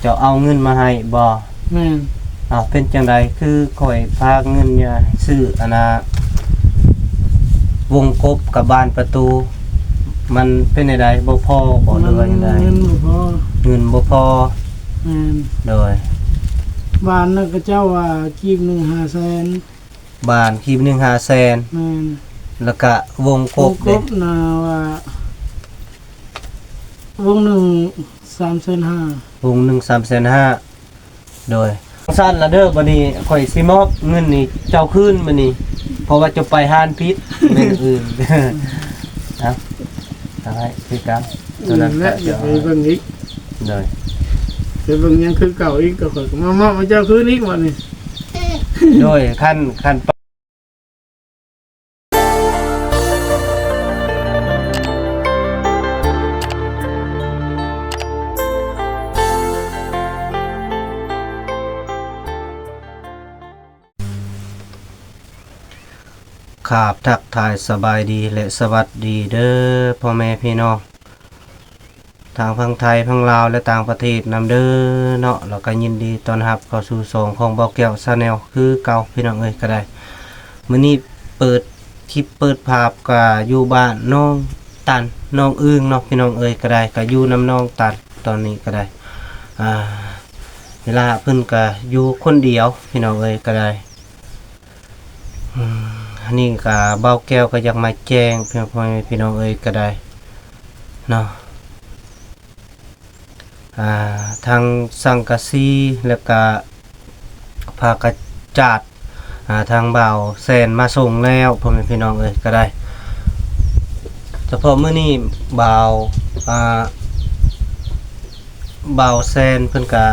ເຈົ້າເອົາເງິນມາໃຫ້ບໍ່? ແມ່ນ. ເອົາ ເປັນຈັ່ງໃດ ຄືຂ້ອຍພາເງິນຍາຊື້ອັນນ່າ ວົງກົບກັບບານປະຕູ ມັນເປັນແນວໃດ ບໍ່ພໍບໍ່ ຫຼືວ່າຈັ່ງໃດ? ເງິນບໍ່ພໍ. ເງິນບໍ່ພໍ. ແມ່ນ. ໂດຍ. ບານນັ້ນເຂົາເຈົ້າວ່າກີບໜຶ່ງຫ້າແສນ. ບານກີບໜຶ່ງຫ້າແສນ. ແມ່ນ. ແລ້ວກະວົງກົບເດ? ວົງກົບນະວ່າ ວົງໜຶ່ງສາມແສນຫ້າ. ວົງໜຶ່ງສາມແສນຫ້າ. ໂດຍ. ຊັ້ນລະເດີ ບັດນີ້ຂ້ອຍຊິມອບເງິນນີ້ເຈົ້າຄືນບັດນີ້ ເພາະວ່າເຈົ້າໄປຮ້ານຜິດ ແມ່ນອື່ນ. ເອົາ ເອົາໃຫ້ຄືກັນ ໂຕນັ້ນແຫຼະ ກະ ຢ່າໄປເບິ່ງອີກ. ໂດຍ. ໄປເບິ່ງຫຍັງຄືເກົ່າອີກ ກໍຂ້ອຍກໍມາມອບໃຫ້ເຈົ້າຄືນອີກບັດນີ້. ໂດຍ. ຄັນ ຄັນ ຄາບ ທັກທາຍສະບາຍດີ ແລະ ສະຫວັດດີເດີພໍ່ແມ່ພີ່ນ້ອງ ທາງຝັ່ງໄທ ຝັ່ງລາວ ແລະ ຕ່າງປະເທດນຳເດີເນາະ. ແລ້ວກໍຍິນດີຕ້ອນຮັບເຂົ້າສູ່ຊ່ອງຂອງບ່າວແກ້ວ Channel ຄືເກົ່າ ພີ່ນ້ອງເອີຍ ກໍໄດ້. ມື້ນີ້ເປີດຄລິບເປີດພາບ ກໍຢູ່ບ້ານໜອງຕັນ ໜອງອຶ່ງເນາະ ພີ່ນ້ອງເອີຍ ກໍໄດ້. ກໍຢູ່ນຳໜອງຕັນຕອນນີ້ກໍໄດ້. ອ່າ ເວລາເພິ່ນກໍຢູ່ຄົນດຽວ ພີ່ນ້ອງເອີຍ ກໍໄດ້. ອືມ ອັນນີ້ກໍບ່າວແກ້ວກໍຢາກມາແຈ້ງ ເພື່ອພໍ່ແມ່ພີ່ນ້ອງເອີຍກໍໄດ້ເນາະ. ອ່າ ທັງສັງກະສີ ແລ້ວກະຜ້າກະຈາດ ອ່າ ທາງບ່າວແຊນມາສົ່ງແລ້ວ ພໍ່ແມ່ພີ່ນ້ອງເອີຍ ກໍໄດ້. ສະເພາະມື້ນີ້ບ່າວ ອ່າ ບ່າວແຊນເພິ່ນກະ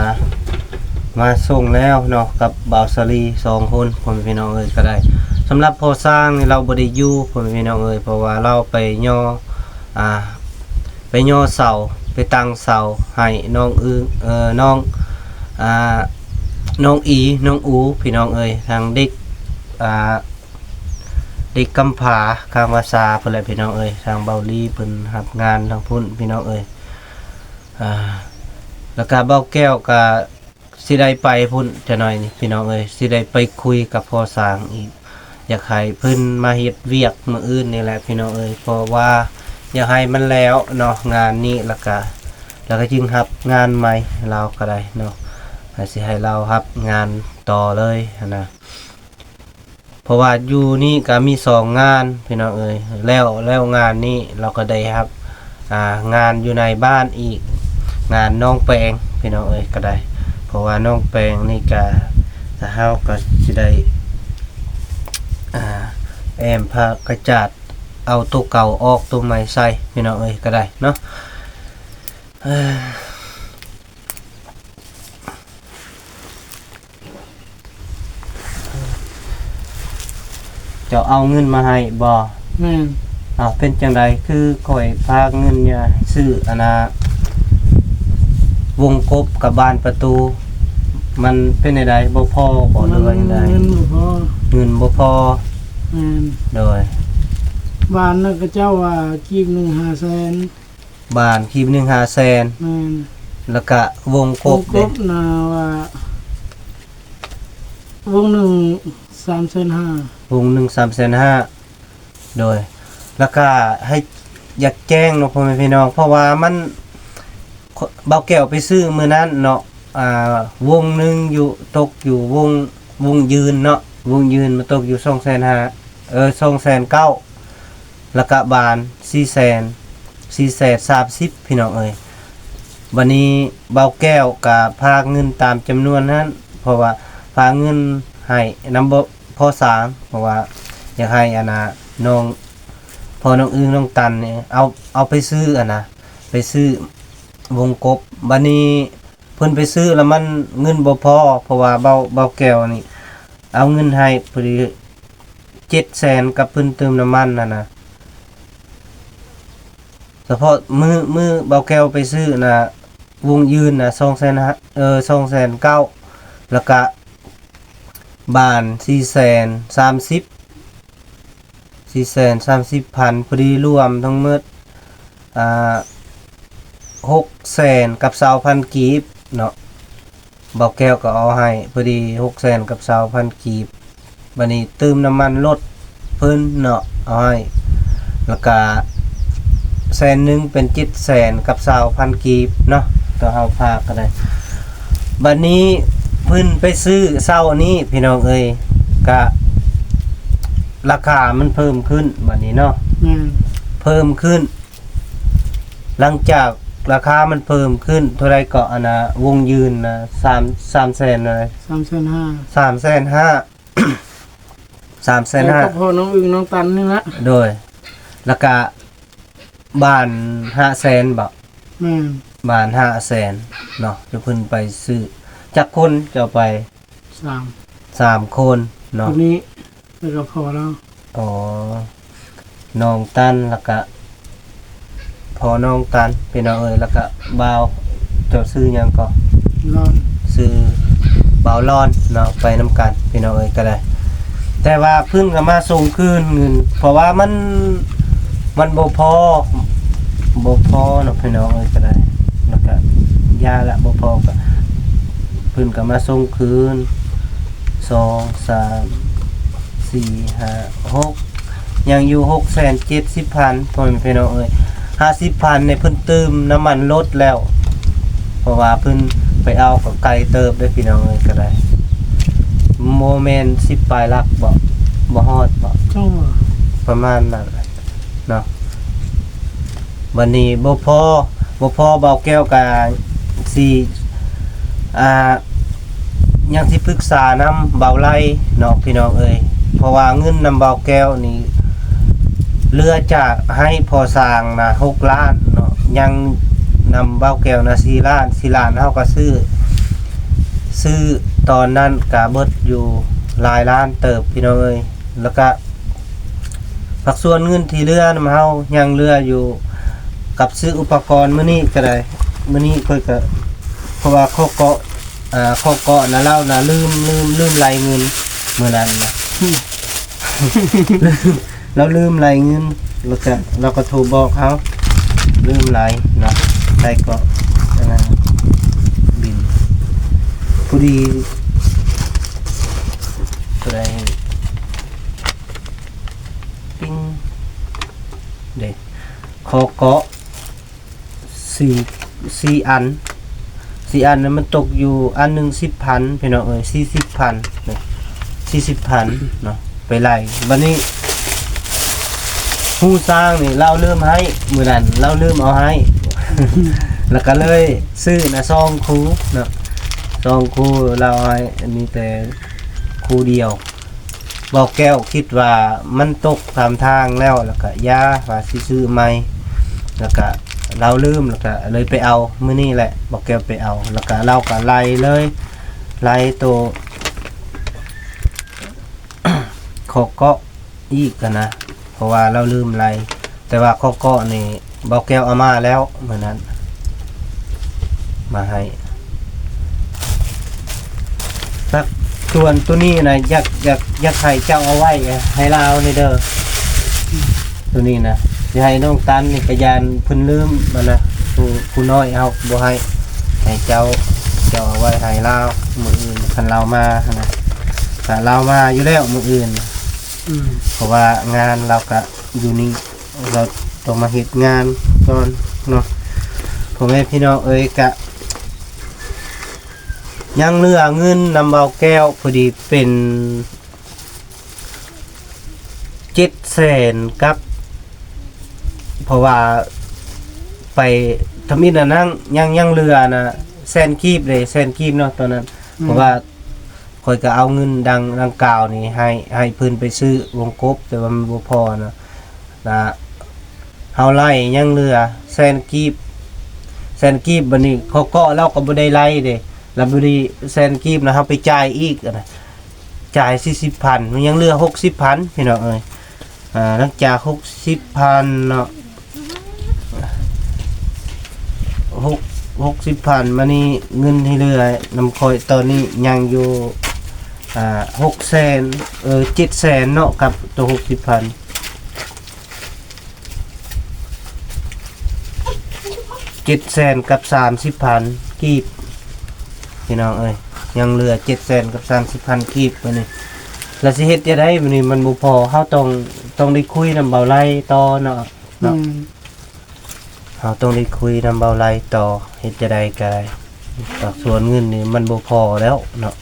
ມາສົ່ງແລ້ວເນາະ ກັບບ່າວສາລີ ສອງຄົນ ພໍ່ແມ່ພີ່ນ້ອງເອີຍ ກໍໄດ້. ສຳລັບພໍ່ຊ້າງນີ້ລາວບໍ່ໄດ້ຢູ່ ພໍ່ແມ່ພີ່ນ້ອງເອີຍ ເພາະວ່າລາວໄປຍໍ ອ່າ ໄປຍໍເສົາ ໄປຕັ້ງເສົາໃຫ້ນ້ອງອຶ່ງ ເອີ ນ້ອງ ອ່າ ນ້ອງອີ ນ້ອງອູ ພີ່ນ້ອງເອີຍ ທາງເດັກ ອ່າ ເດັກກຳພ້າ ຂ້າງວາສາພຸ້ນແຫຼະ ພີ່ນ້ອງເອີຍ. ທາງເບົາລີເພິ່ນຮັບງານທາງພຸ້ນ ພີ່ນ້ອງເອີຍ. ອ່າ ແລ້ວກະເບົາແກ້ວກະຊິໄດ້ໄປພຸ້ນຈັກໜ້ອຍນີ້ ພີ່ນ້ອງເອີຍ ຊິໄດ້ໄປຄຸຍກັບພໍ່ຊ້າງອີກ ຢາກໃຫ້ເພິ່ນມາເຮັດວຽກມື້ອື່ນນີ້ແຫຼະ ພີ່ນ້ອງເອີຍ ເພາະວ່າຢາກໃຫ້ມັນແລ້ວເນາະ ງານນີ້ ແລ້ວກະ ແລ້ວກະຈຶ່ງຮັບງານໃໝ່ລາວກໍໄດ້ເນາະ ໃຫ້ ຊິໃຫ້ລາວຮັບງານຕໍ່ເລີຍຫັ້ນນະ. ເພາະວ່າຢູ່ນີ້ກໍມີສອງງານ ພີ່ນ້ອງເອີຍ ແລ້ວ ແລ້ວງານນີ້ເຮົາກໍໄດ້ຮັບ ອ່າ ງານຢູ່ໃນບ້ານອີກ ງານນ້ອງແປງ ພີ່ນ້ອງເອີຍ ກໍໄດ້. ເພາະວ່ານ້ອງແປງນີ້ກໍ ເຮົາກໍຊິໄດ້ ອ່າ ແອ້ມຜ້າກະຈາດ ເອົາໂຕເກົ່າອອກ ໂຕໃໝ່ໃສ່ ພີ່ນ້ອງເອີຍ ກໍໄດ້ເນາະ. ເຈົ້າເອົາເງິນມາໃຫ້ບໍ່? ແມ່ນ. ເອົາ ເປັນຈັ່ງໃດ ຄືຂ້ອຍພາເງິນຍາຊື້ອັນນ່າ ວົງກົບກັບບານປະຕູ ມັນເປັນແນວໃດ ບໍ່ພໍບໍ່ ຫຼືວ່າຈັ່ງໃດ? ເງິນບໍ່ພໍ. ເງິນບໍ່ພໍ. ແມ່ນ. ໂດຍ. ບານນັ້ນເຂົາເຈົ້າວ່າກີບໜຶ່ງຫ້າແສນ. ບານກີບໜຶ່ງຫ້າແສນ. ແມ່ນ. ແລ້ວກະວົງກົບເດ? ວົງກົບນະວ່າ ວົງໜຶ່ງສາມແສນຫ້າ. ວົງໜຶ່ງສາມແສນຫ້າ. ໂດຍ. ແລ້ວກະໃຫ້ ຢາກແຈ້ງເນາະ ພໍ່ແມ່ພີ່ນ້ອງ ເພາະວ່າມັນ ບ່າວແກ້ວໄປຊື້ມື້ນັ້ນເນາະ ອ່າ ວົງໜຶ່ງຢູ່ ຕົກຢູ່ວົງ ວົງຢືນເນາະ ວົງຢືນມັນຕົກຢູ່ສອງແສນຫ້າ ເອີ ສອງແສນເກົ້າ ແລ້ວກະບານສີ່ແສນ ສີ່ແສນສາມສິບ ພີ່ນ້ອງເອີຍ. ບັດນີ້ບ່າວແກ້ວກະພາເງິນຕາມຈຳນວນນັ້ນ ເພາະວ່າພາເງິນໃຫ້ນຳພໍ່ສາງ ເພາະວ່າຢາກໃຫ້ອັນນ່າ ນ້ອງ ພໍ່ນ້ອງອຶ່ງ ນ້ອງຕັນນີ້ ເອົາ ເອົາໄປຊື້ອັນນ່າ ໄປຊື້ວົງກົບ. ບັດນີ້ເພິ່ນໄປຊື້ແລ້ວມັນເງິນບໍ່ພໍ ເພາະວ່າບ່າວ ບ່າວແກ້ວນີ້ເອົາເງິນໃຫ້ພໍດີເຈັດແສນ ກັບເພິ່ນເຕີມນ້ຳມັນຫັ້ນນະ. ສະເພາະມື້ ມື້ບ່າວແກ້ວໄປຊື້ນະ ວົງຢືນນະ ສອງແສນຫ້າ ເອີ ສອງແສນເກົ້າ ແລ້ວກະບານສີ່ແສນສາມສິບ ສີ່ແສນສາມສິບພັນ ພໍດີລວມທັງໝົດ ອ່າ ຫົກແສນກັບຊາວພັນກີບເນາະ. ບ່າວແກ້ວກໍເອົາໃຫ້ພໍດີຫົກແສນກັບຊາວພັນກີບ. ບັດນີ້ຕື່ມນ້ຳມັນລົດເພິ່ນເນາະ ເອົາໃຫ້ ແລ້ວກະແສນໜຶ່ງເປັນເຈັດແສນກັບຊາວພັນກີບເນາະ ຕໍ່ເຮົາພາກກໍໄດ້. ບັດນີ້ເພິ່ນໄປຊື້ເຊົ້ານີ້ ພີ່ນ້ອງເອີຍ ກະລາຄາມັນເພີ່ມຂຶ້ນບັດນີ້ເນາະ. ແມ່ນ ເພີ່ມຂຶ້ນ ຫຼັງຈາກລາຄາມັນເພີ່ມຂຶ້ນເທົ່າໃດເກາະ ອັນນ່າ ວົງຢືນນະ ສາມ ສາມແສນເທົ່າໃດ? ສາມແສນຫ້າ ສາມແສນຫ້າ ສາມແສນຫ້າ ແລ້ວກໍພໍ່ນ້ອງອຶ່ງນ້ອງຕັນນີ້ລະ. ໂດຍ ແລ້ວກະບ້ານຫ້າແສນບໍ? ແມ່ນ ບ້ານຫ້າແສນເນາະ. ແລ້ວເພິ່ນໄປຊື້ ຈັກຄົນເຈົ້າໄປ? ສາມ ສາມຄົນເນາະ ຄົນນີ້ ແລ້ວກໍພໍ່ລາວ. ອໍ ນ້ອງຕັນ ແລ້ວກະພໍ່ນ້ອງຕັນ ພີ່ນ້ອງເອີຍ. ແລ້ວກະບ່າວ ເຈົ້າຊື່ຫຍັງເກາະ? ລອນ ຊື່ບ່າວລອນເນາະ ໄປນຳກັນ ພີ່ນ້ອງເອີຍ ກໍໄດ້. ແຕ່ວ່າເພິ່ນກໍມາສົ່ງຄືນເງິນ ເພາະວ່າມັນ ມັນບໍ່ພໍ ບໍ່ພໍເນາະ ພີ່ນ້ອງເອີຍ ກໍໄດ້. ແລ້ວກະຢ່າລະ ບໍ່ພໍ ກໍເພິ່ນກໍມາສົ່ງຄືນ ສອງ ສາມ ສີ່ ຫ້າ ຫົກ ຍັງຢູ່ຫົກແສນເຈັດສິບພັນ ພໍ່ແມ່ພີ່ນ້ອງເອີຍ. ຫ້າສິບພັນນີ້ເພິ່ນຕື່ມນ້ຳມັນລົດແລ້ວ ເພາະວ່າເພິ່ນໄປເອົາກໍໄກເຕີບເດ້ ພີ່ນ້ອງເອີຍ ກໍໄດ້. ບໍ່ແມ່ນສິບປາຍຫຼັກບໍ? ບໍ່ຮອດບໍ? ປະມານນັ້ນແຫຼະເນາະ. ບັດນີ້ບໍ່ພໍ ບໍ່ພໍ ບ່າວແກ້ວກະຊິ ອ່າ ຍັງຊິປຶກສານຳບ່າວໄລເນາະ ພີ່ນ້ອງເອີຍ. ເພາະວ່າເງິນນຳບ່າວແກ້ວນີ້ ເຫຼືອຈາກໃຫ້ພໍ່ຊ່າງນະຫົກລ້ານເນາະ ຍັງນຳບ່າວແກ້ວນະສີ່ລ້ານ ສີ່ລ້ານ ເຮົາກໍຊື້ ຊື້ຕອນນັ້ນກະເບິດຢູ່ຫຼາຍລ້ານເຕີບ ພີ່ນ້ອງເອີຍ. ແລ້ວກະ ພາກສ່ວນເງິນທີ່ເຫຼືອນຳເຮົາຍັງເຫຼືອຢູ່ກັບຊື້ອຸປະກອນມື້ນີ້ກໍໄດ້. ມື້ນີ້ຂ້ອຍກໍ ເພາະວ່າຂໍ້ເກາະ ອ່າ ຂໍ້ເກາະນະ ລາວນະລືມ ລືມ ລືມໄລ່ເງິນມື້ນັ້ນນະ ລາວລືມໄລ່ເງິນ ແລ້ວກະ ລາວກໍໂທບອກເຮົາລືມໄລ່ເນາະ. ໄລ່ເກາະ ອັນນັ້ນ ບິນ ພໍດີ ເທົ່າໃດ? ປິງ ເດ້ ຂໍເກາະສີ່ ສີ່ອັນ ສີ່ອັນນັ້ນມັນຕົກຢູ່ອັນໜຶ່ງສິບພັນ ພີ່ນ້ອງເອີຍ ສີ່ສິບພັນເດ້ ສີ່ສິບພັນເນາະ ໄປໄລ່. ບັດນີ້ ຫູຊ້າງນີ້ລາວລືມໃຫ້ ມື້ນັ້ນລາວລືມເອົາໃຫ້ ແລ້ວກໍເລີຍຊື້ນະສອງຄູ່ເນາະ ສອງຄູ່ລາວໃຫ້ ມີແຕ່ຄູ່ດຽວ. ບ່າວແກ້ວຄິດວ່າມັນຕົກຕາມທາງແລ້ວ ແລ້ວກະຢ່າວ່າຊິຊື້ໃໝ່ ແລ້ວກະລາວລືມ ແລ້ວກະເລີຍໄປເອົາມື້ນີ້ແຫຼະ. ບ່າວແກ້ວໄປເອົາ ແລ້ວກະລາວກະໄລ່ເລີຍ ໄລ່ໂຕ ຂໍເກາະອີກຫັ້ນນະ ເພາະວ່າລາວລືມໄລ່. ແຕ່ວ່າຂໍເກາະນີ້ ບ່າວແກ້ວເອົາມາແລ້ວມື້ນັ້ນ ມາໃຫ້. ສັກ ສ່ວນໂຕນີ້ນະ ຢາກ ຢາກ ຢາກໃຫ້ເຈົ້າເອົາໄວ້ໃຫ້ລາວນີ້ເດີ ໂຕນີ້ນະ ຊິໃຫ້ນ້ອງຕັນນີ້ ກະຢ້ານເພິ່ນລືມຫັ້ນນະ ຜູ້ ຜູ້ນ້ອຍເຮົາບໍ່ໃຫ້ ໃຫ້ເຈົ້າ ເຈົ້າເອົາໄວ້ໃຫ້ລາວ ມື້ອື່ນຄັນລາວມາຫັ້ນນະ ກະລາວມາຢູ່ແລ້ວມື້ອື່ນ. ອືມ ເພາະວ່າງານລາວກະຢູ່ນີ້ ລາວຕ້ອງມາເຮັດງານກ່ອນເນາະ ພໍ່ແມ່ພີ່ນ້ອງເອີຍ. ກະຍັງເຫຼືອເງິນນຳບ່າວແກ້ວ ພໍດີເປັນເຈັດແສນກັບ ເພາະວ່າໄປທຳອິດອັນນັ້ນ ຍັງ ຍັງເຫຼືອນະແສນກີບເດ້ ແສນກີບເນາະ ຕອນນັ້ນ ອືມ ເພາະວ່າ ຂ້ອຍກໍເອົາເງິນດັ່ງ ດັ່ງກ່າວນີ້ໃຫ້ ໃຫ້ເພິ່ນໄປຊື້ວົງກົບ ແຕ່ວ່າມັນບໍ່ພໍນະ ລະເຮົາໄລ່ຍັງເຫຼືອແສນກີບ ແສນກີບ. ບັດນີ້ເຂົາເກາະລາວກໍບໍ່ໄດ້ໄລ່ເດ້ ລະບັດນີ້ແສນກີບນະ ເຮົາໄປຈ່າຍອີກນະ ຈ່າຍສີ່ສິບພັນ ມັນຍັງເຫຼືອຫົກສິບພັນ ພີ່ນ້ອງເອີຍ. ອ່າ ຫຼັງຈາກຫົກສິບພັນເນາະ ຫົກ ຫົກສິບພັນ ມານີ້ເງິນທີ່ເຫຼືອນຳຂ້ອຍຕອນນີ້ຍັງຢູ່ ອ່າ ຫົກແສນ ເອີ ເຈັດແສນເນາະ ກັບໂຕຫົກສິບພັນ ເຈັດແສນກັບສາມສິບພັນກີບ ພີ່ນ້ອງເອີຍ. ຍັງເຫຼືອເຈັດແສນກັບສາມສິບພັນກີບບັດນີ້ ແລ້ວຊິເຮັດຈັ່ງໃດບັດນີ້? ມັນບໍ່ພໍ ເຮົາຕ້ອງ ຕ້ອງໄດ້ຄຸຍນຳເບົາໄລຕໍ່ເນາະ ເນາະ ອືມ ເຮົາຕ້ອງໄດ້ຄຸຍນຳເບົາໄລຕໍ່ ເຮັດຈັ່ງໃດກໍໄດ້ ປາກສວນເງິນນີ້ມັນບໍ່ພໍແລ້ວເນາະ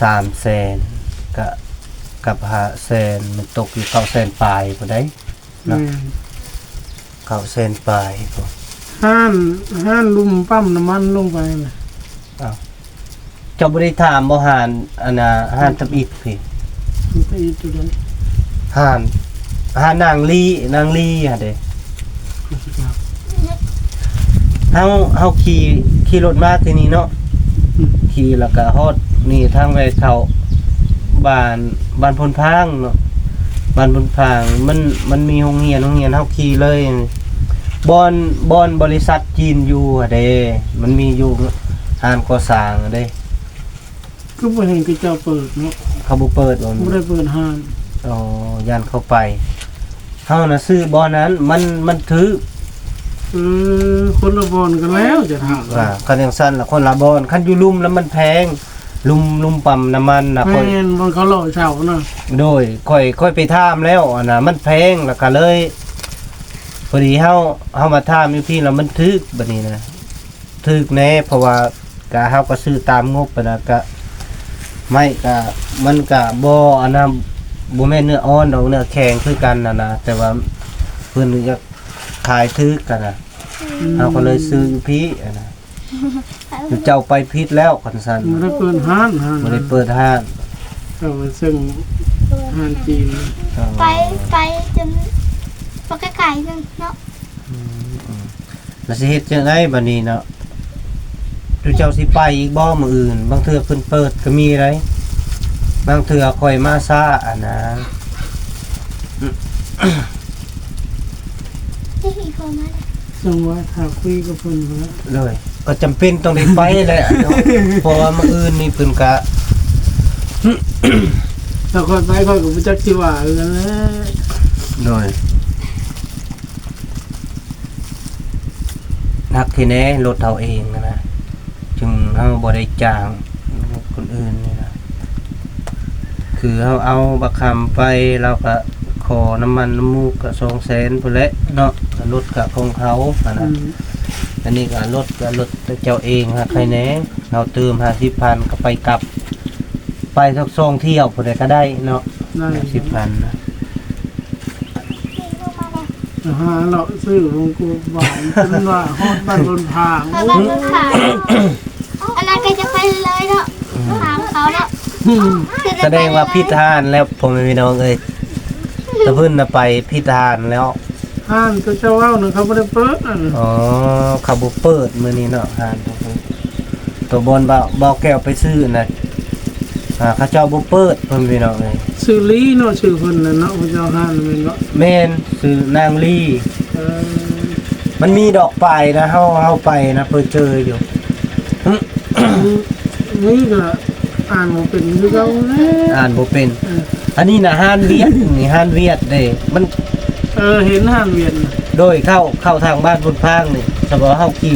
ສາມແສນ ກະ ກັບຫ້າແສນ ມັນຕົກຢູ່ເກົ້າແສນປາຍພຸ້ນໃດ ເນາະ ແມ່ນ ເກົ້າແສນປາຍພຸ້ນ ຮ້ານ ຮ້ານລຸ່ມປ້ຳນ້ຳມັນລົງໄປນະ ອ້າວ ເຈົ້າບໍ່ໄດ້ຖາມບໍ່ ຮ້ານ ອັນນ່າ ຮ້ານທຳອິດພີ້ ທຳອິດຢູ່ໃດ ຮ້ານ ຮ້ານນາງລີ ນາງລີຫັ້ນເດ້ ເຮົາ ເຮົາຂີ່ ຂີ່ລົດມາທີ່ນີ້ເນາະ ອືມ ຂີ່ແລ້ວກະຮອດນີ້ ທາງແວ່ເຂົ້າບ້ານ ບ້ານໂພນພາງເນາະ ບ້ານໂພນພາງ ມັນ ມັນມີໂຮງຮຽນ ໂຮງຮຽນ ເຮົາຂີ່ເລີຍ ບ່ອນ ບ່ອນບໍລິສັດຈີນຢູ່ຫັ້ນເດ້ ມັນມີຢູ່ຮ້ານກໍ່ສ້າງຫັ້ນເດ້ ຄືບໍ່ເຫັນເຂົາເຈົ້າເປີດເນາະ ເຂົາບໍ່ເປີດບໍ່? ບໍ່ໄດ້ເປີດຮ້ານ ອໍ ຢ້ານເຂົາໄປ ເຮົານະຊື້ບ່ອນນັ້ນ ມັນ ມັນຖືກ ເອີ ຄົນລະບ່ອນກັນແລ້ວຈະຖາມ ວ່າ ຄັນຈັ່ງຊັ້ນລະຄົນລະບ່ອນ ຄັນຢູ່ລຸ່ມລະມັນແພງ ລຸ່ມ ລຸ່ມປ້ຳນ້ຳມັນນະ ແມ່ນ ບ່ອນເຂົາເລາະເຊົ່ານະ ໂດຍ ຂ້ອຍ ຂ້ອຍໄປຖາມແລ້ວ ອັນນະ ມັນແພງ ລະກະເລີຍ ພໍດີເຮົາ ເຮົາມາຖາມຢູ່ພີ້ລະມັນຖືກ ບັດນີ້ນະ ຖືກແດ່ ເພາະວ່າກະ ເຮົາກະຊື້ຕາມງົບຫັ້ນນະ ກະ ໄມ້ກະ ມັນກະບໍ່ ອັນນະ ບໍ່ແມ່ນເນື້ອອ່ອນດອກ ເນື້ອແຂງຄືກັນຫັ້ນນະ ແຕ່ວ່າເພິ່ນຢາກຂາຍຖືກຫັ້ນນະ ອືມ ເຮົາກະເລີຍຊື້ຢູ່ພີ້ຫັ້ນນະ ເຈົ້າໄປຜິດແລ້ວ ຄັນຊັ້ນ ບໍ່ໄດ້ເປີດຮ້ານ ຮ້ານ ບໍ່ໄດ້ເປີດຮ້ານ ເຈົ້າໄປເຊິ່ງຮ້ານຈີນ ອໍ ໄປ ໄປຈົນບໍ່ໄກໆໜຶ່ງເນາະ ອືມ ແລ້ວຊິເຮັດຈັ່ງໃດບັດນີ້ເນາະ? ຄືເຈົ້າຊິໄປອີກບໍ່ມື້ອື່ນ? ບາງເທື່ອເພິ່ນເປີດກໍມີໃດ໋ ບາງເທື່ອຂ້ອຍມາຊ້າຫັ້ນນະ ຈັ່ງວ່າຖ້າຄຸຍກັບເພິ່ນພຸ້ນແຫຼະ ໂດຍ ກໍຈຳເປັນຕ້ອງໄດ້ໄປແຫຼະເນາະ ເພາະວ່າມື້ອື່ນນີ້ເພິ່ນກະ ຖ້າຂ້ອຍໄປ ຂ້ອຍກໍບໍ່ຈັກຊິວ່າຄືກັນແຫຼະ ໂດຍ. ຮັກແທ້ແນ່ລົດເຮົາເອງຫັ້ນນະ ຈຶ່ງເຮົາບໍ່ໄດ້ຈ້າງຄົນອື່ນນີ້ນະ ຄືເຮົາເອົາບັກຄຳໄປ ລາວກະຂໍນ້ຳມັນນ້ຳມູກກະສອງແສນພຸ້ນແຫຼະເນາະ ລົດກະຂອງເຂົາຫັ້ນນະ ອືມ ອັນນີ້ກະລົດ ກະລົດເຈົ້າເອງ ຮັກແທ້ແນ່ ເຮົາຕື່ມຫ້າສິບພັນກະໄປກັບ ໄປສັກສອງທ່ຽວພຸ້ນໃດກະໄດ້ເນາະ ໄດ້ ຫ້າສິບພັນນະ. ໄປຫາເລາະຊື້ຂອງກວດຫວານ ຈົນວ່າຮອດບ້ານໂພນພາງ ຮອດບ້ານໂພນພາງ ອັນນັ້ນກໍຈະໄປເລີຍເນາະ ອືມ ຖາມເຂົາເນາະ ອືມ ສະແດງວ່າຜິດຮ້ານແລ້ວ ພໍ່ແມ່ພີ່ນ້ອງເອີຍ ຕະເພິ່ນນະໄປຜິດຮ້ານແລ້ວ ຮ້ານທີ່ເຈົ້າເວົ້ານັ້ນ ເຂົາບໍ່ໄດ້ເປີດ ອໍ ເຂົາບໍ່ເປີດມື້ນີ້ເນາະ ຮ້ານ ໂຕບ່ອນບ່າວ ບ່າວແກ້ວໄປຊື້ນະ ອ່າ ເຂົາເຈົ້າບໍ່ເປີດ ພໍ່ແມ່ພີ່ນ້ອງເອີຍ ຊື່ລີເນາະ ຊື່ເພິ່ນນັ້ນເນາະ ເຂົາເຈົ້າຮ້ານແມ່ນບໍ່? ແມ່ນ ຊື່ນາງລີ ເອີ ມັນມີດອກປາຍນະ ເຮົາ ເຮົາໄປນະ ເພິ່ນເຈີຢູ່ ນີ້ກໍອ່ານບໍ່ເປັນຄືເກົ່າແຫຼະ ອ່ານບໍ່ເປັນ ເອີ ອັນນີ້ນະຮ້ານຫວຽດ ນີ້ຮ້ານຫວຽດເດ້ ມັນ ເອີ ເຫັນຮ້ານຫວຽດນະ ໂດຍ ເຂົ້າ ເຂົ້າທາງບ້ານໂພນພາງນີ້ ສະເພາະເຮົາຂີ່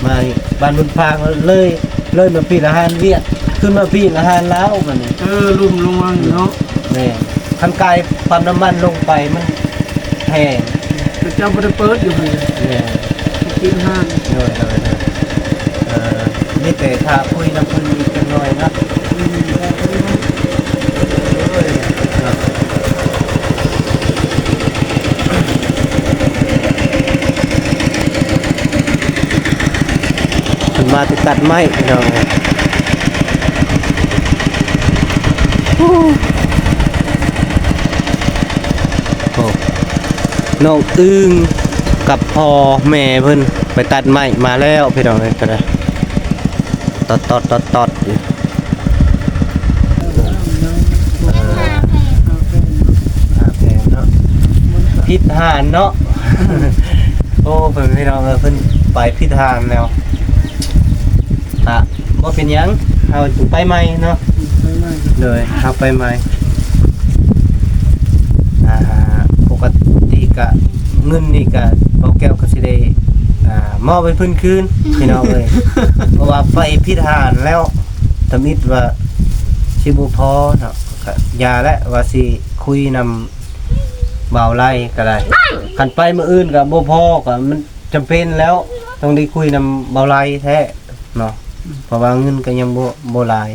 ມານີ້ ບ້ານໂພນພາງ ເລີຍ ເລີຍມາພີ້ລະຮ້ານຫວຽດ ຂຶ້ນມາພີ້ລະຮ້ານລາວບັດນີ້ ເອີ ລຸ່ມລົງມາເນາະ ແມ່ນ ຄັນກາຍປ້ຳນ້ຳມັນລົງໄປມັນແພງ ເຂົາເຈົ້າບໍ່ໄດ້ເປີດຢູ່ຫັ້ນ ແມ່ນ ກິນຮ້ານ ໂດຍ ໂດຍ ໂດຍ ເອີ ມີແຕ່ຖ້າຄຸຍນຳເພິ່ນອີກຈັກໜ້ອຍເນາະ ອືມ ໂດຍ ເນາະ. ເພິ່ນມາແຕ່ຕັດໄມ້ພີ່ນ້ອງເອີຍ ໂອ້ ນ້ອງອຶ່ງກັບພໍ່ແມ່ເພິ່ນໄປຕັດໄມ້ມາແລ້ວພີ່ນ້ອງເອີຍ ກໍໄດ້ ຕອດໆໆໆຢູ່ ເອີ ຫາແພງເນາະ ຜິດຮ້ານເນາະ ໂອ້ ເພິ່ນ ພີ່ນ້ອງເອີຍ ເພິ່ນໄປຜິດຮ້ານແລ້ວ ກະບໍ່ເປັນຫຍັງ ເຮົາໄປໃໝ່ເນາະ ໄປໃໝ່ ໂດຍ ເຮົາໄປໃໝ່ ອ່າ ປົກກະຕິກະ ເງິນນີ້ກະ ເບົາແກ້ວກໍຊິໄດ້ ອ່າ ມອບໃຫ້ເພິ່ນຄືນ ພີ່ນ້ອງເອີຍ ເພາະວ່າໄປ ໄປຜິດຮ້ານແລ້ວ ທຳອິດວ່າຊິບໍ່ພໍເນາະ ກະຢ່າແຫຼະ ວ່າຊິຄຸຍນຳບ່າວໄລກໍໄດ້ ຄັນໄປມື້ອື່ນກໍບໍ່ພໍ ກໍມັນຈຳເປັນແລ້ວ ຕ້ອງໄດ້ຄຸຍນຳບ່າວໄລແທ້ເນາະ ເພາະວ່າເງິນກໍຍັງບໍ່ ບໍ່ຫຼາຍ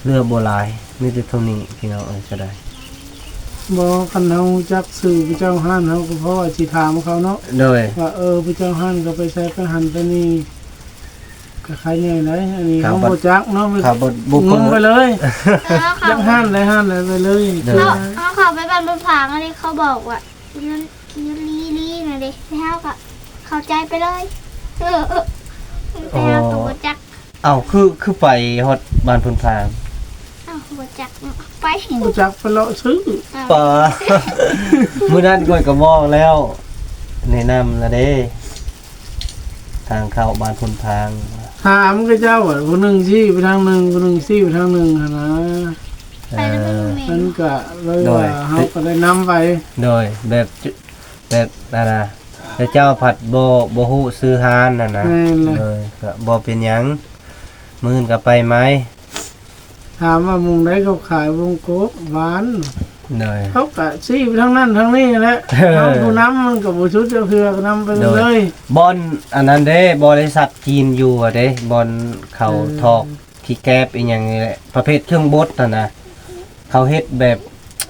ເຫຼືອບໍ່ຫຼາຍ ມີແຕ່ເທົ່ານີ້ພີ່ນ້ອງເອີຍ ກໍໄດ້. ບໍ່ ຄັນເຮົາຮູ້ຈັກຊື່ຜູ້ເຈົ້າຮ້ານ ເຮົາກໍພໍຊິຖາມເຂົາເນາະ ໂດຍ ວ່າ ເອີ ຜູ້ເຈົ້າຮ້ານກໍໄປໃສ ໄປຫັ້ນໄປນີ້ ກໍຂາຍໃຫຍ່ໄດ໋ ອັນນີ້ເຮົາບໍ່ຈັກເນາະ ເຂົາບໍ່ ງງໄປເລີຍ ແຕ່ວ່າເຂົາ ຈັກຮ້ານໃດຮ້ານໃດໄປເລີຍ ໂດຍ ເຮົາ ເຮົາເຂົ້າໄປບ້ານໂພນພາງ ອັນນີ້ເຂົາບອກວ່າ ຢູ່ ຢູ່ລີລີນະເດ ແຕ່ເຮົາກໍເຂົ້າໃຈໄປເລີຍ ເອີ ເອີ ແຕ່ເຮົາກໍບໍ່ຈັກ. ເອົ້າ ຄື ຄືໄປຮອດບ້ານໂພນພາງ? ເອົ້າ ບໍ່ຈັກເນາະ ໄປ ບໍ່ຈັກ ໄປເລາະຊື້ ເອົ້າ ປາ ມື້ນັ້ນຂ້ອຍກໍບອກແລ້ວ ແນະນຳລະເດ້ ທາງເຂົ້າບ້ານໂພນພາງ ຖາມເຂົາເຈົ້າ ຜູ້ໜຶ່ງຊີ້ໄປທາງໜຶ່ງ ຜູ້ໜຶ່ງຊີ້ໄປທາງໜຶ່ງຫັ້ນນະ ໄປນຳເພິ່ນແມ່ນ ມັນກໍເລີຍວ່າ ໂດຍ ເຮົາກໍໄດ້ນຳໄປ ໂດຍ ແບບ ແບບນັ້ນນະ ແຕ່ເຈົ້າພັດບໍ່ ບໍ່ຮູ້ຊື່ຮ້ານຫັ້ນນະ ແມ່ນແຫຼະ ໂດຍ ກໍບໍ່ເປັນຫຍັງ ມື້ອື່ນກໍໄປໃໝ່ ຖາມວ່າໝ່ອງໃດເຂົາຂາຍວົງກົບຫວານ ໂດຍ ເຂົາກໍຊີ້ໄປທາງນັ້ນທາງນີ້ແຫຼະ ເອີ ເຮົາຜູ້ນຳມັນກໍບໍ່ຊຸດຈັກເທື່ອ ກໍນຳໄປເລີຍ ໂດຍ ບ່ອນອັນນັ້ນເດ້ ບໍລິສັດຈີນຢູ່ຫັ້ນເດ້ ບ່ອນເຂົາ ເອີ ຖອກຂີ້ແກບອີ່ຫຍັງນີ້ແຫຼະ ປະເພດເຄື່ອງບົດຫັ້ນນະ ເຂົາເຮັດແບບ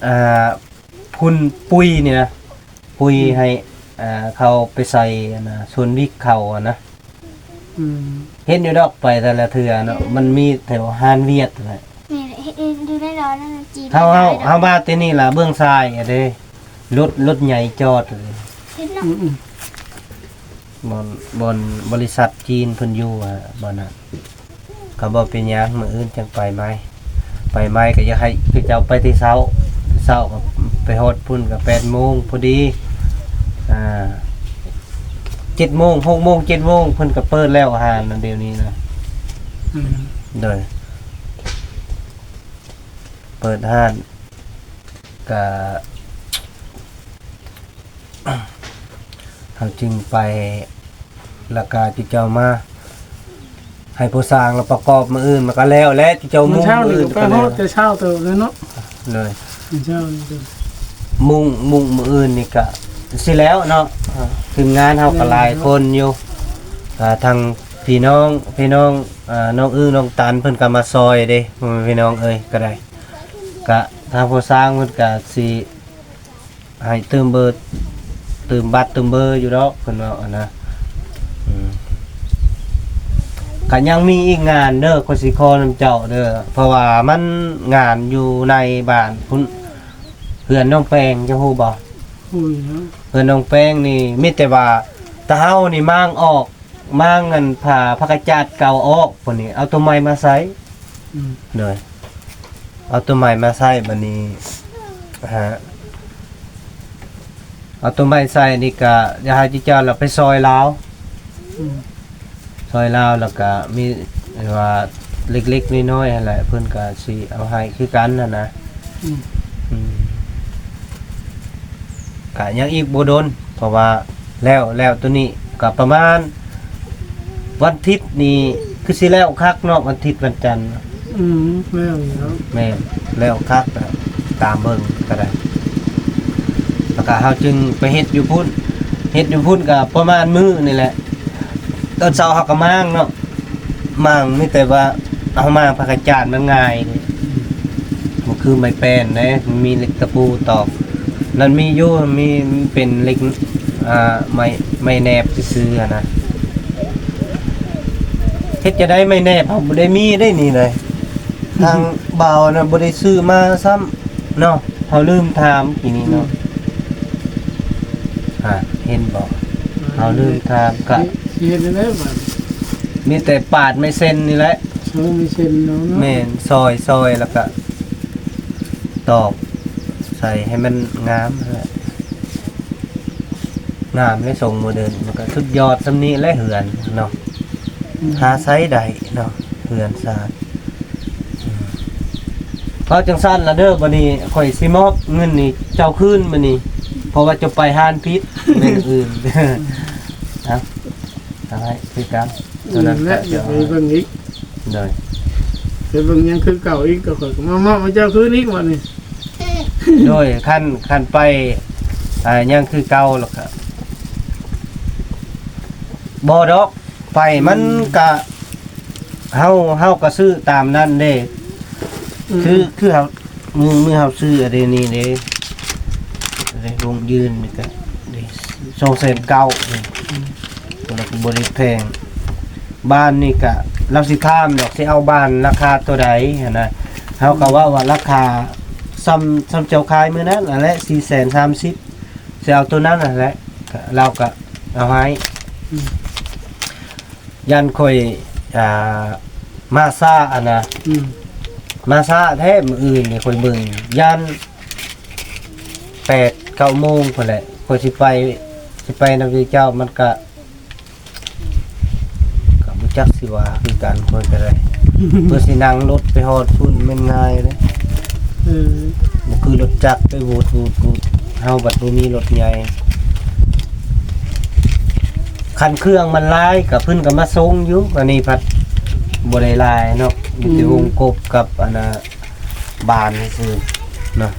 ອ່າ ຝຸ່ນປຸຍນີ້ນະ ປຸຍ ອືມ ໃຫ້ ອ່າ ເຂົາໄປໃສ່ອັນນະ ສວນວິກເຂົາຫັ້ນນະ ອືມ ເຫັນຢູ່ດອກ ໄປແຕ່ລະເທື່ອເນາະ ເອີ ມັນມີແຖວຮ້ານຫວຽດຫັ້ນແຫຼະ ນີ້ແຫຼະ ເຮັດຢູ່ໃນດອນນັ້ນຈີນ ເຮົາ ເຮົາ ເຮົາມາແຕ່ນີ້ລະ ເບື້ອງຊ້າຍຫັ້ນເດ້ ລົດ ລົດໃຫຍ່ຈອດ ເຫັນເນາະ ອືມໆ ບ່ອນ ບ່ອນບໍລິສັດຈີນເພິ່ນຢູ່ຫັ້ນ ບ່ອນນັ້ນ. ກໍບໍ່ເປັນຫຍັງ ມື້ອື່ນຈັ່ງໄປໃໝ່ ໄປໃໝ່ກໍຢາກໃຫ້ເຂົາເຈົ້າໄປແຕ່ເຊົ້າ ເຊົ້າກໍໄປຮອດພຸ້ນກໍແປດໂມງພໍດີ ອ່າ ເຈັດໂມງ ຫົກໂມງ ເຈັດໂມງ ເພິ່ນກໍເປີດແລ້ວຮ້ານນັ້ນ ດຽວນີ້ນະ ອືມ ໂດຍ ເປີດຮ້ານ ກະ ເຮົາຈຶ່ງໄປ ລະກະຈຸເຈົ້າມາ ໃຫ້ຜູ້ສ້າງລະປະກອບມື້ອື່ນ ມັນກະແລ້ວແຫຼະ ຈຸເຈົ້າມຸງມື້ອື່ນ ໄປຮອດແຕ່ເຊົ້າເຕີບເລີຍເນາະ ເລີຍ ມື້ເຊົ້ານີ້ ມຸງ ມຸງມື້ອື່ນນີ້ກະຊິແລ້ວເນາະ ທີມງານເຮົາກະຫຼາຍຄົນຢູ່ ອ່າ ທັງພີ່ນ້ອງ ພີ່ນ້ອງ ອ່າ ນ້ອງອຶ່ງ ນ້ອງຕັນ ເພິ່ນກະມາຊ່ອຍເດ້ ພີ່ນ້ອງເອີຍ ກະໄດ້ ກະທາງຜູ້ສ້າງເພິ່ນກະຊິ ໃຫ້ຕື່ມເບີ ຕື່ມບັດຕື່ມເບີຢູ່ດອກ ເພິ່ນເວົ້າຫັ້ນນະ ອືມ ກະຍັງມີອີກງານເດີ ຂ້ອຍຊິຂໍນຳເຈົ້າເດີ ເພາະວ່າມັນງານຢູ່ໃນບ້ານພຸ້ນ ເຮືອນນ້ອງແປ້ງ ເຈົ້າຮູ້ບໍ່? ຮູ້ຢູ່ແລ້ວ ເຮືອນນ້ອງແປ້ງນີ້ ມີແຕ່ວ່າ ຕາເຮົານີ້ມ້າງອອກ ມ້າງອັນຜ້າ ຜ້າກະຈາດເກົ່າອອກ ບາດນີ້ເອົາໂຕໃໝ່ມາໃສ່ ອືມ ໂດຍ ເອົາໂຕໃໝ່ມາໃສ່ ບາດນີ້ ຮະ ເອົາໂຕໃໝ່ໃສ່ນີ້ກະຢາກໃຫ້ເຈົ້າລະໄປຊ່ອຍລາວ ອືມ ຊ່ອຍລາວ ລະກະມີວ່າເລັກໆນ້ອຍໆຫັ້ນແຫຼະ ເພິ່ນກະຊິເອົາໃຫ້ຄືກັນຫັ້ນນະ ອືມ ອືມ ກະຍັງອີກບໍ່ດົນ ເພາະວ່າແລ້ວ ແລ້ວໂຕນີ້ກະປະມານ ວັນທິດນີ້ຄືຊິແລ້ວຄັກເນາະ ວັນທິດວັນຈັນ ອືມ ແລ້ວຢູ່ແລ້ວ ແມ່ນ ແລ້ວຄັກ ຕາມເບິ່ງກະໄດ້ ລະກະເຮົາຈຶ່ງໄປເຮັດຢູ່ພຸ້ນ ເຮັດຢູ່ພຸ້ນກະປະມານມື້ນີ້ແຫຼະ ຕອນເຊົ້າເຮົາກະມ້າງເນາະ ມ້າງ ມີແຕ່ວ່າເຮົາມ້າງຜ້າກະຈາດມັນງ່າຍ ບໍ່ຄືໄມ້ແປ້ນເດ້ ມັນມີເຫຼັກຕະປູຕອກ ນັ້ນມີຢູ່ ມີ ເປັນເຫຼັກ ອ່າ ໄມ້ ໄມ້ແນບຊື່ໆຫັ້ນນະ ເຮັດຈັ່ງໃດໄມ້ແນບ ເຮົາບໍ່ໄດ້ມີເດ້ນີ້ເລີຍ ທາງບ່າວນະບໍ່ໄດ້ຊື້ມາຊ້ຳເນາະ ເຮົາລືມຖາມ ອີ່ນີ້ເນາະ ອືມ ອ່າ ເຫັນບໍ່ ເຮົາລືມຖາມ ກະຊິເຮັດແນວໃດບາດ ມີແຕ່ປາດໄມ້ເສັ້ນນີ້ແຫຼະ ເອົາໄມ້ເສັ້ນເນາະ ແມ່ນ ຊອຍ ຊອຍ ລະກະຕອກໃສ່ໃຫ້ມັນງາມຫັ້ນແຫຼະ ງາມແລະ ຊົງໂມເດີນ ມັນກະສຸດຍອດສ່ຳນີ້ແຫຼະເຮືອນເນາະ ອືມ ຫາໃຊ້ໄດ້ເນາະ ເຮືອນຊານ ອືມ ເວົ້າຈັ່ງຊັ້ນລະເດີ ບາດນີ້ຂ້ອຍຊິມອບເງິນນີ້ເຈົ້າຄືນບາດນີ້ ເພາະວ່າເຈົ້າໄປຮ້ານຜິດ ແມ່ນອື່ນ ເອົາ ເອົາໃຫ້ຄືກັນ ເທົ່ານັ້ນ ແລະ ກໍຈະ ໄປເບິ່ງອີກ ໂດຍ ໄປເບິ່ງຍັງຄືເກົ່າອີກ ກໍຂ້ອຍກໍມາເມາະເຈົ້າຄືນອີກບັດນີ້ ໂດຍ ຄັນ ຄັນໄປ ອ່າ ຍັງຄືເກົ່າ ແລ້ວກໍ ບໍ່ດອກ ໄປມັນ ອືມ ກະ ເຮົາ ເຮົາກໍຊື້ຕາມນັ້ນເດ້ ອືມ ຄື ຄືເຮົາ ມື້ ມື້ເຮົາຊື້ອັນນີ້ເດ້ ເດ້ ວົງຢືນນີ້ກໍ ເດ້ ສອງແສນເກົ້າ ອືມ ແລ້ວກໍບໍ່ໄດ້ແພງ ບ້ານນີ້ກະ ລາວຊິຖາມດອກ ຊິເອົາບ້ານລາຄາເທົ່າໃດຫັ້ນນະ ເຮົາກໍເວົ້າວ່າລາຄາສ່ຳ ສ່ຳເຈົ້າຂາຍມື້ນັ້ນຫັ້ນແຫຼະ ສີ່ແສນສາມສິບ ຊິເອົາໂຕນັ້ນຫັ້ນແຫຼະ ລາວກໍເອົາໃຫ້ ອືມ ຢ້ານຂ້ອຍ ອ່າ ມາຊ້າຫັ້ນນະ ອືມ ມາຊ້າແທ້ ມື້ອື່ນນີ້ຂ້ອຍເບິ່ງ ຢ້ານແປດເກົ້າໂມງພຸ້ນແຫຼະ ຂ້ອຍຊິໄປ ຊິໄປນຳເຈົ້າ ມັນກະ ກໍບໍ່ຈັກຊິວ່າຄືກັນ ຂ້ອຍກໍໄດ້ ເພື່ອຊິນັ່ງລົດໄປຮອດພຸ້ນແມ່ນງ່າຍເດ້ ເອີ ບໍ່ຄືລົດຈັກໄປວູດໆໆ ເຮົາບັດບໍ່ມີລົດໃຫຍ່ ຄັນເຄື່ອງມັນຫຼາຍກໍເພິ່ນກໍມາສົ່ງຢູ່ ອັນນີ້ພັດບໍ່ໄດ້ຫຼາຍເນາະ ມີແຕ່ ອືມ ວົງກົບກັບອັນນ່າ ບານຊື່ໆເນາະ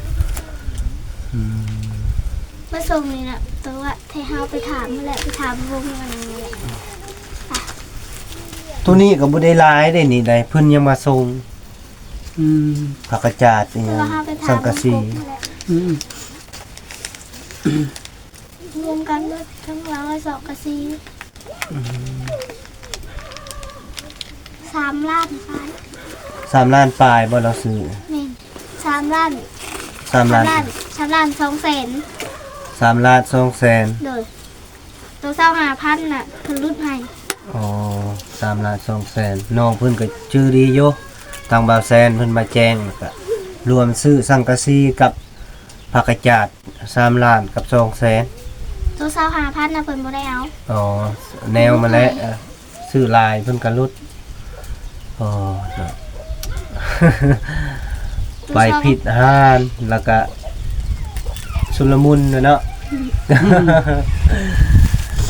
ອືມ ມາສົ່ງນີ້ນະ ແຕ່ວ່າ ທີ່ເຮົາໄປຖາມຫັ້ນແຫຼະ ໄປຖາມວົງອັນນັ້ນແຫຼະ ໂຕນີ້ກໍບໍ່ໄດ້ຫຼາຍເດ້ນີ້ໄດ໋ ເພິ່ນຍັງມາສົ່ງ ອືມ ຜັກກະຈາດອີ່ຫຍັງ ແຕ່ວ່າເຮົາໄປຖາມ ສັງກະສີ ວົງກົບຫັ້ນແຫຼະ ອືມ ລວມກັນເບິດທັງຫຼັງລະສອງກະສີ ອືມ ສາມລ້ານປາຍ ສາມລ້ານປາຍບໍ່ລາວຊື້? ແມ່ນ ສາມລ້ານ ສາມລ້ານ ສາມລ້ານ ສາມລ້ານສອງແສນ ສາມລ້ານສອງແສນ ໂດຍ ໂຕຊາວຫ້າພັນນະ ເພິ່ນຫຼຸດໃຫ້ ອໍ ສາມລ້ານສອງແສນ ນ້ອງເພິ່ນກໍຈື່ດີຢູ່ ທາງບ່າວແຊນເພິ່ນມາແຈ້ງ ແລ້ວກະລວມຊື້ສັງກະສີກັບຜັກກະຈາດ ສາມລ້ານກັບສອງແສນ ໂຕຊາວຫ້າພັນນະ ເພິ່ນບໍ່ໄດ້ເອົາ ອໍ ແນວມາແລ້ວ ຊື້ຫຼາຍເພິ່ນກໍຫຼຸດ ອໍ ເນາະ ໄປຜິດຮ້ານ ແລ້ວກະຊຸນລະມຸນເນາະ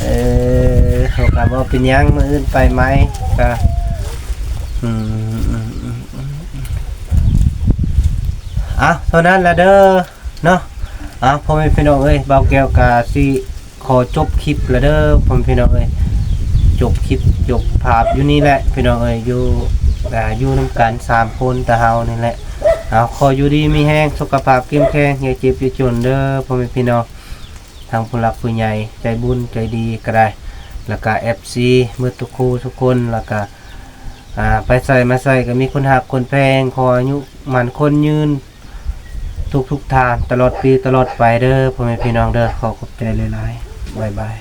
ເອີ ເຮົາກໍບໍ່ເປັນຫຍັງ ມື້ອື່ນໄປໃໝ່ ກໍ ອືມ ເອົາ ເທົ່ານັ້ນລະເດີ ເນາະ ເອົາ ພໍ່ແມ່ພີ່ນ້ອງເອີຍ ບ່າວແກ້ວກະຊິຂໍຈົບຄລິບລະເດີ ພໍ່ແມ່ພີ່ນ້ອງເອີຍ ຈົບຄລິບຈົບພາບຢູ່ນີ້ແຫຼະ ພີ່ນ້ອງເອີຍ ຢູ່ ອ່າ ຢູ່ນຳກັນສາມຄົນຕາເຮົານີ້ແຫຼະ ເອົາ ຂໍຢູ່ດີມີແຮງ ສຸຂະພາບເຂັ້ມແຂງ ຢ່າເຈັບຢ່າຈົນເດີ ພໍ່ແມ່ພີ່ນ້ອງ ທັງຜູ້ຫຼັກຜູ້ໃຫຍ່ ໃຈບຸນໃຈດີກໍໄດ້ ແລ້ວກະ ເອັຟຊີ ໝົດທຸກຄູ່ທຸກຄົນ ແລ້ວກະ ອ່າ ໄປໃສມາໃສກໍມີຄົນຮັກຄົນແພງ ຂໍອາຍຸໝັ້ນຄົນຍືນ ທຸກໆທ່ານ ຕະຫຼອດປີຕະຫຼອດໄປເດີ ພໍ່ແມ່ພີ່ນ້ອງເດີ ຂໍຂອບໃຈຫຼາຍໆ ບາຍບາຍ.